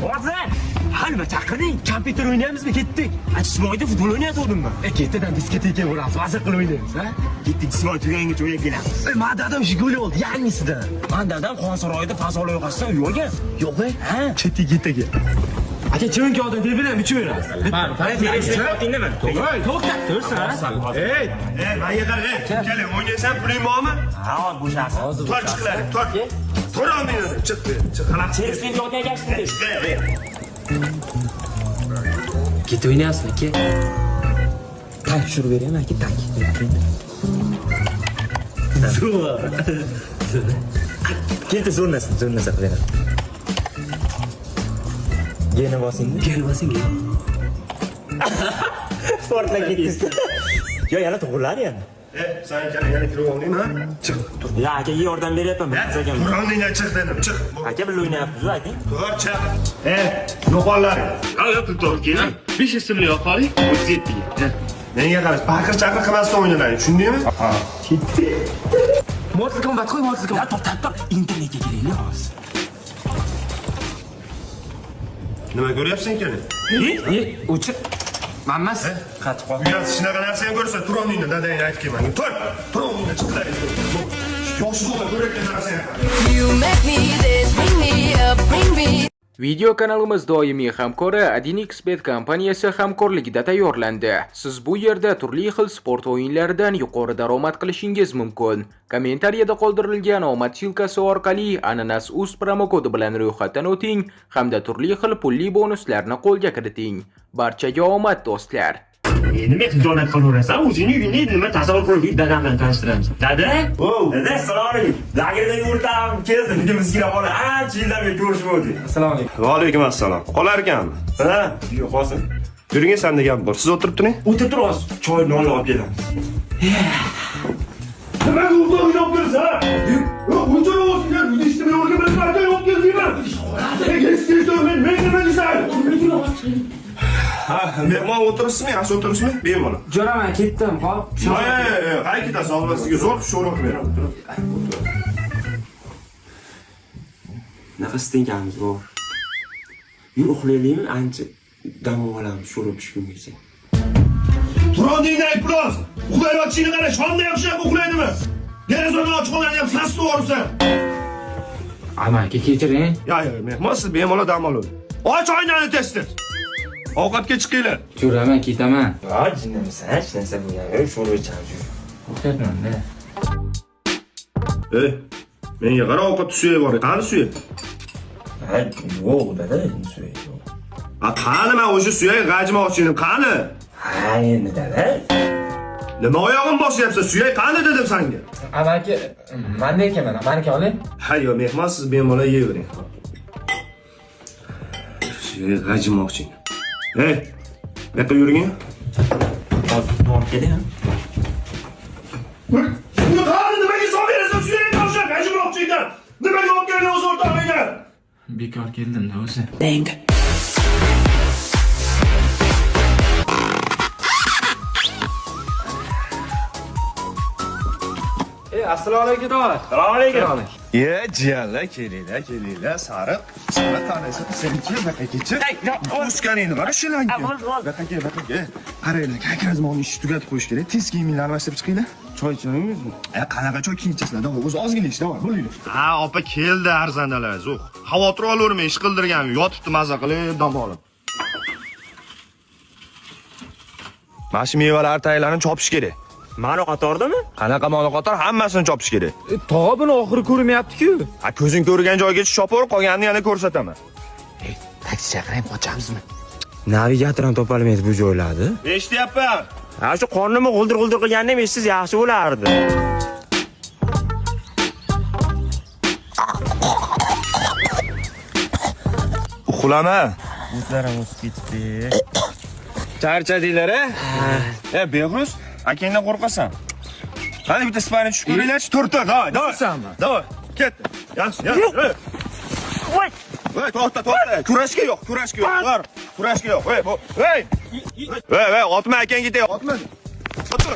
Hozir. Ha, nima chaqirding? Kompyuter o'ynayapmizmi? Ketdik. Jismoyda futbol o'ynayotgandim. Ketdidan diskotekaga boramiz. Maza qilib o'ynaymiz, ha? Ketdik, jismoy tugagungacha o'ynab kelamiz. Man dadam Jiguli oldi, yangisidan. Man dadam Xonsaroyda fasol yoqasidan uy olgan. Yo'q, ha? Ketdik, ketdik. Aka, chivin kiyodin tepidan ichaveramiz. Otingdimi? To'xta, tursin, ha? Ey, ey, menga qara, ey. Keling, o'ynaysan, puling bormi? Ha, bo'shasi. Tor chiqlar, tor. Tor olmaydi. Chiq, chiq. Chersin yotgan gapni. Ketib o'ynayapsizmi, aka? Tank tushirib beraymi, aka, tank. Zo'r. Ketdi, zo'r narsa, zo'r narsa qilib beraman. Geni bosing. Gel bosing, gel. Portlab ketdi. Yo, yana tug'iladi yana. Ey, sen keling, yana kirib oldingmi, ha? Chiq, tur. Ya, akaga yordam beryapman. Tur o'rningdan chiq dedim, chiq. Aka birga o'ynayapmiz, aka. Tur, chiq. Ey, yo'qollaring. Pul topib keling. 5 ismli yoqoling, 37 ga. Menga qara, baqir chaqir qilmasdan o'ynalaring, tushundingmi? Ha. Mortal Kombat qo'y, Mortal Kombat. To'xtab tur, internetga kiraylik hozir. Nima ko'ryapsan keling? O'chir. Man emas. Qatib qol. Uyat, shunaqa narsa ham ko'rsa, tur o'rningdan, dadangga aytib kelman. Tur, tur o'rningdan chiqlaring. Yosh bola ko'rayotgan narsa ham. You make me this, bring me up, bring me Video kanalimiz doimiy hamkori 1xBet kompaniyasi hamkorligida tayyorlandi. Siz bu yerda turli xil sport o'yinlaridan yuqori daromad qilishingiz mumkin. Kommentariyada qoldirilgan omad silkasi orqali ananas uz promokodi bilan ro'yxatdan o'ting hamda turli xil pulli bonuslarni qo'lga kiriting. Barchaga omad do'stlar. Nima xijolat qilaverasan? O'zingni uyingda nima tasavvur qilib dadam bilan tanishtiramiz. Dada? Dada, assalomu alaykum. Lagerdagi o'rtog'im keldi. Bugun bizga bola ancha yildan beri ko'rishmadik. Assalomu alaykum. Va alaykum assalom. Qolar ekanmi? Ha, yo'q hozir. Yuring, senda gap bor. Siz o'tirib turing. O'tirib tur hozir. Choy nonla olib kelamiz. Nimaga o'rtog'ingni olib kelsa? O'chir o'zingni, uyda ishlamay o'rga bilan marta olib keldingmi? Men men nima deysan? Ha, mehmon o'tiribsizmi? Yaxshi o'tiribsizmi? Bemalol. Jo'raman, ketdim, hop. Ey, qay ketasiz? Hozir sizga zo'r sho'rva qilib beraman. Nafas tenkamiz bor. Yur uxlaylikmi? Ancha dam olamiz sho'rva pishgungacha. Tur o'rningdan iflos. Uxlayotishingni qara, shomda ham shunaqa uxlaydimi? Derazani ochiq qo'ygan ham sasib yuboribsan. Amaki, kechiring. Ya, ya, mehmon siz bemalol dam oling. Och oynani tez-tez. Ovqatga chiqinglar. Jo'raman, ketaman. Ha, jinnimisan, hech narsa bo'lmadi. Sho'rva ichamiz. Yur. O'xshatmanda. Ey, menga qara, ovqat suyak bor. Qani suyak? Ha, yo'q dada, endi suyak yo'q. Ha, qani men o'sha suyak g'ajimoqchi edim. Qani? Ha, endi dada. Nima oyog'im bosyapsan? Suyak qani dedim senga. Amaki, manda ekan mana, maniki oling. Ha, yo'q, mehmon siz bemalol yeyvering. Suyak g'ajimoqchi edim. Ey, bu yoqqa yuring. Hozir borib keling. Buni qani nimaga solib berasan suyak toshlar g'ajimoqchi ekan? Nimaga olib kelding o'z o'rtog'ingni? Bekor keldim-da o'zi. Assalomu alaykum, tog'a. Assalomu alaykum. Ye, jiyanlar, kelinglar, kelinglar. Sariq, sariq tanasi senchi, buyoqqa kelchi. O'sganingni qara shularga. Buyoqqa kel, buyoqqa kel. Qaranglar, как раз mana ishni tugatib qo'yish kerak. Tez kiyiminglarni almashtirib chiqinglar. Choy ichmaymizmi? Qanaqa choy keyin ichasizlar? Davor, o'zi ozgina ish, davor, bo'linglar. Ha, opa keldi arzandalar, zo'q. Xavotir olavermang, ish qildirgan, yotibdi maza qilib, dam olib. Mana shu mevalar taylarini chopish kerak. Mani qatordimi? Qanaqa moli qator hammasini chopish kerak. Tog'a buni oxiri ko'rinmayapti-ku. Ha, ko'zing ko'rgan joygacha chopaver, qolganini yana ko'rsataman. Taksi chaqiraymi, qochamizmi? Navigator ham topolmaydi bu joylarni. Eshityapman. Ha, shu qornimni g'uldir-g'uldir qilganini ham eshitsangiz yaxshi bo'lardi. Uxlama. O'tlarim o'sib ketibdi. Charchadinglar a? E, Behruz, akangdan qo'rqasan. Qani bitta sparring tushib ko'ringlarchi. Tur, tur, davay, davay. Davay, ket. Yaxshi, yaxshi. Voy! Voy, to'xta, to'xta. Kurashga yo'q, kurashga yo'q. Bor, kurashga yo'q. Voy, voy. Voy, voy, otma akang ketay, otma. Otur.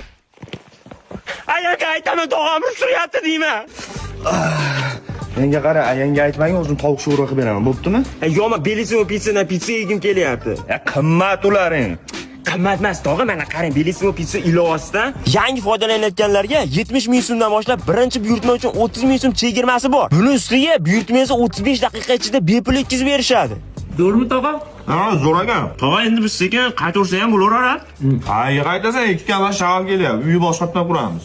Ay, aka aytaman, tog'am urib turyapti deyman. Menga qara, ayangga aytmagin, o'zim tovuq sho'rva qilib beraman, bo'ptimi? Yo'q, Bellissimo pizzadan pitsa yegim kelyapti. Ya qimmat ularing. Qimmat emas, tog'a, mana qarang, Bellissimo pizza ilovasidan yangi foydalanayotganlarga 70 ming so'mdan boshlab birinchi buyurtma uchun 30 ming so'm chegirmasi bor. Buni ustiga buyurtmangizni 35 daqiqa ichida bepul yetkazib berishadi. To'g'rimi, tog'a? Ha, zo'r ekan. Tog'a, endi biz sekin qaytaversa ham bo'laveradi. Qayerga qaytasan? Ikki kalla shag'al kelyapti. Uyi boshqatdan quramiz.